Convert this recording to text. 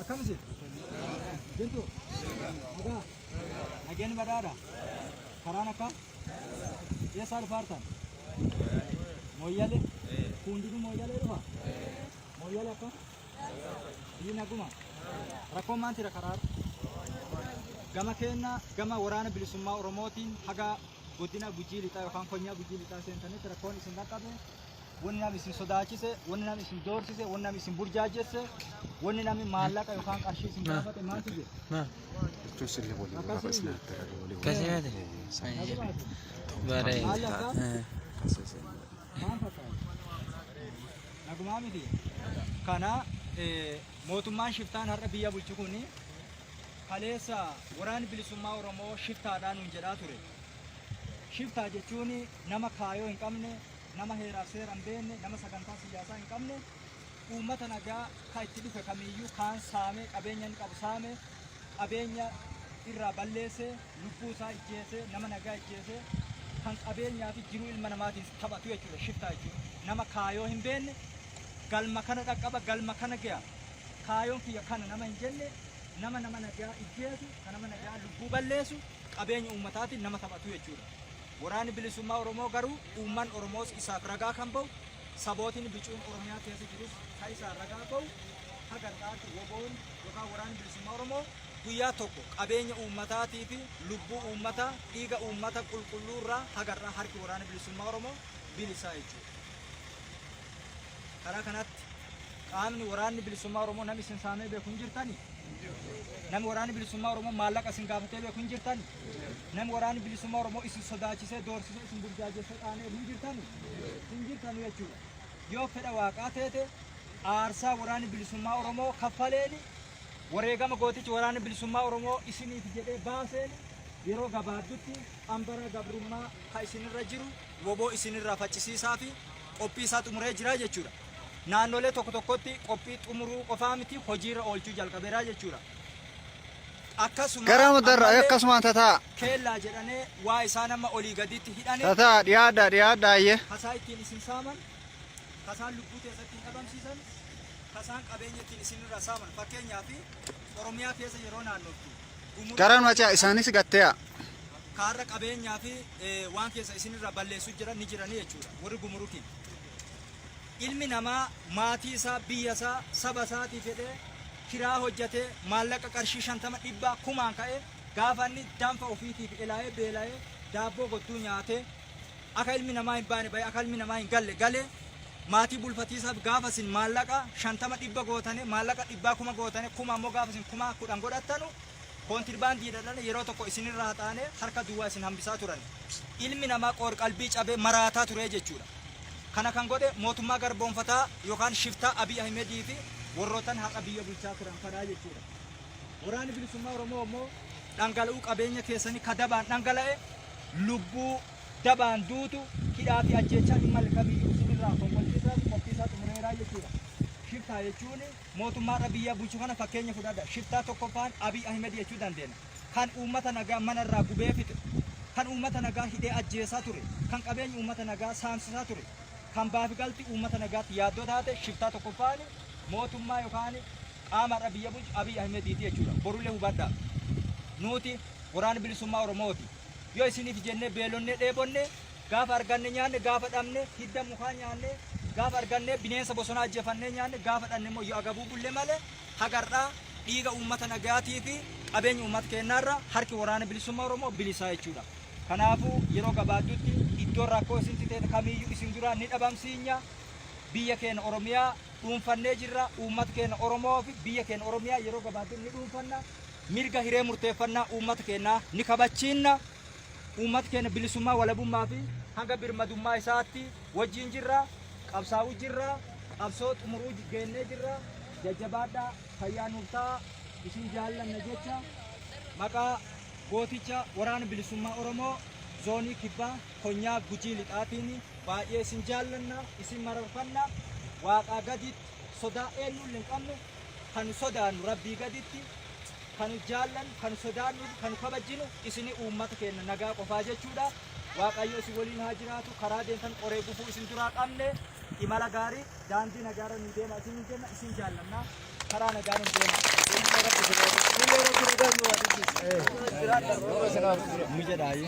Akkam isin? Jirtu? Nagaa? Nageenyi badhaadha? Karaan akkam? Eessaa dhufaartan? Mooyyale? Hundinuu Mooyyalee dhufa? Mooyyale akkam? Biyyi naguma? Rakkoon maal jira karaarra? Gama keenna gama waraana bilisummaa Oromootiin haga godina Gujii Lixaa yookaan konyaa Gujii Lixaa seentanitti rakkoon isin dhaqqabe, wanni namni isin sodaachise, wanni namni isin doorsise, wanni namni isin burjaajesse, wanni namni maallaqa yookaan qarshii isin gaafate maaltu jira? Akkasii Bare. Maal akka? Maal fakkaata? Nagumaa miti. Kana mootummaan shiftaan har'a biyya bulchu kun kaleessa waraanni bilisummaa Oromoo shiftaadhaa nuun jedhaa ture. Shiftaa jechuun nama kaayoo hin qabne, nama heeraaf seera hin beekne, nama sagantaa siyaasaa hin qabne, uummata nagaa ka itti dhufe kamiyyuu kaan saamee qabeenya inni qabu saame, qabeenya irraa balleesse, lubbuu isaa ijjeese, nama nagaa ijjeese, kan qabeenyaa fi jiruu ilma namaatiin taphatu jechuudha shiftaa jechuudha. Nama kaayoo hin beekne, galma kana dhaqqaba, galma kana ge'a, kaayoon kiyya kana nama hin jenne, nama nama nagaa ijjeesu, kan nama nagaa lubbuu balleessu, qabeenya uummataatiin nama taphatu jechuudha. Waraanni bilisummaa Oromoo garuu uummanni Oromoos isaaf ragaa kan ba'u, sabootiin bicuun Oromiyaa keessa jirus kan isaan ragaa ba'u, haga har'aatti WBOn yookaan waraanni bilisummaa Oromoo guyyaa tokko qabeenya uummataatii fi lubbuu uummataa, dhiiga uummata qulqulluu irraa haga har'aa harki waraana bilisummaa Oromoo bilisaa jechuudha. Karaa kanatti qaamni waraanni bilisummaa Oromoo namni isin saamee beeku hin jirtani? Namni waraanni bilisummaa Oromoo maallaqa isin gaafatee beeku hin jirtani? Namni waraanni bilisummaa Oromoo isin sodaachisee, doorsisee, isin burjaajessee dhaanee hin jirtani? Hin jirtanu jechuudha. Yoo fedha waaqaa teete aarsaa waraanni bilisummaa Oromoo kaffaleeni, wareegama gootichi waraanni bilisummaa Oromoo isiniif jedhee baaseen, yeroo gabaabdutti qambara gabrummaa ka isinirra jiru woboo isinirraa faccisiisaa fi qophii isaa xumuree jira jechuudha. Naannolee tokko tokkotti qophii xumuruu qofaa miti, hojiirra oolchuu jalqabeera jechuudha. Akkasuma Gara madarra ammallee akkasumaan tataa. keellaa jedhanee waa isaan amma olii gaditti hidhane Tataa dhiyaadha dhiyaadha ayyee. Kasaa ittiin isin saaman, kasaan lubbuu teessa ittiin dhabamsiisan, kasaan qabeenya ittiin isinirraa saaman, fakkeenyaaf Oromiyaa keessa yeroo naannoftu gumuruu Gara macaa isaanis gattee'a. Kaarra qabeenyaa fi waan keessa isinirraa balleessuu jira ni jiranii jechuudha warri gumurukiin. Ilmi namaa maatii isaa, biyya isaa, saba isaatiif jedhee kiraa hojjetee maallaqa qarshii 50, 100, kumaan ka'ee gaafa inni danfa ofiitiif elaa'ee beela'ee daabboo godduu nyaatee akka ilmi namaa hin baane bahee, akka ilmi namaa hin galle galee maatii bulfatiisaaf, gaafa isin maallaqa 50, 100 gootane, maallaqa dhibbaa 1000 gootane, 1000 ammoo gaafa isin 10,000 godhattanu, koontirbaandiidhaan yeroo tokko isinirraa haxaanee harka duwwaa isin hambisaa turan. Ilmi namaa qoor-qalbii cabee maraataa ture jechuudha. Kana kan godhe mootummaa garboomfataa yookaan shiftaa Abiy Ahimedii fi warrootan har'a biyya bulchaa turan kanaa jechuudha. Waraanni bilisummaa Oromoo immoo dhangala'uu qabeenya keessanii ka dabaan dhangala'e, lubbuu dabaan duutu, hidhaa fi ajjeechaa hin malle kamiyyuu isinirraa fonqolchiisaa fi qophii isaa xumureeraa jechuudha. Shiftaa jechuun mootummaa irra biyya bulchu kana fakkeenya fudhadha. Shiftaa tokkoffaan Abiy Ahmed jechuu dandeenya. Kan uummata nagaa mana irraa gubee fixe, kan uummata nagaa hidhee ajjeesaa ture, kan qabeenya uummata nagaa saamsisaa ture, kan baafi galti uummata nagaatti yaaddoo taate, shiftaa tokkoffaan mootummaa yookaan qaama irra biyya bulchu Abiy Ahmediiti jechuudha. Borullee hubadhaa. Nuti waraana bilisummaa Oromooti. Yoo isiniif jennee beelonnee dheebonne, gaafa arganne nyaanne, gaafa dhabne hidda mukaa nyaanne, gaafa arganne bineensa bosonaa ajjeefannee nyaanne, gaafa dhabne immoo yoo agabuu bulle malee hagar'aa dhiiga uummata nagaatii fi qabeenya uummata keenyaarra harki waraana bilisummaa Oromoo bilisaa jechuudha. Kanaafuu yeroo gabaabduutti iddoon rakkoo isinti ta'e kamiyyuu isin duraa ni dhabamsiinya. Biyya keenya Oromiyaa dhuunfannee jirra. Uummata keenya Oromoo fi biyya keenya Oromiyaa yeroo gabaabduutti ni dhuunfanna. Mirga hiree murteeffannaa uummata keenyaa ni kabachiinna. Uummata keenya bilisummaa, walabummaa fi hanga birmadummaa isaatti wajjin jirra. Qabsaa'uu jirra. Qabsoo xumuruu geennee jirra. Jajjabaadhaa, fayyaa nuuf ta'a. Isin jaallanna jecha maqaa gooticha waraana bilisummaa Oromoo zoonii kibbaa konyaa Gujii Lixaatiin baay'ee isin jaallanna, isin mararfanna. Waaqaa gaditti sodaa eenyullee hin qabnu. Kan sodaannu Rabbii gaditti, kan jaallannu, kan sodaannu, kan kabajjinu isini uummata keenya nagaa qofaa jechuudha. Waaqayyo isin waliin haa jiraatu. Karaa deemtan qoree gufuu isin duraa qabne, imala gaarii daandii nagaarra nu deema isin jenna, isin jaallanna. Karaa nagaa nu deema. Nu jedhaayi.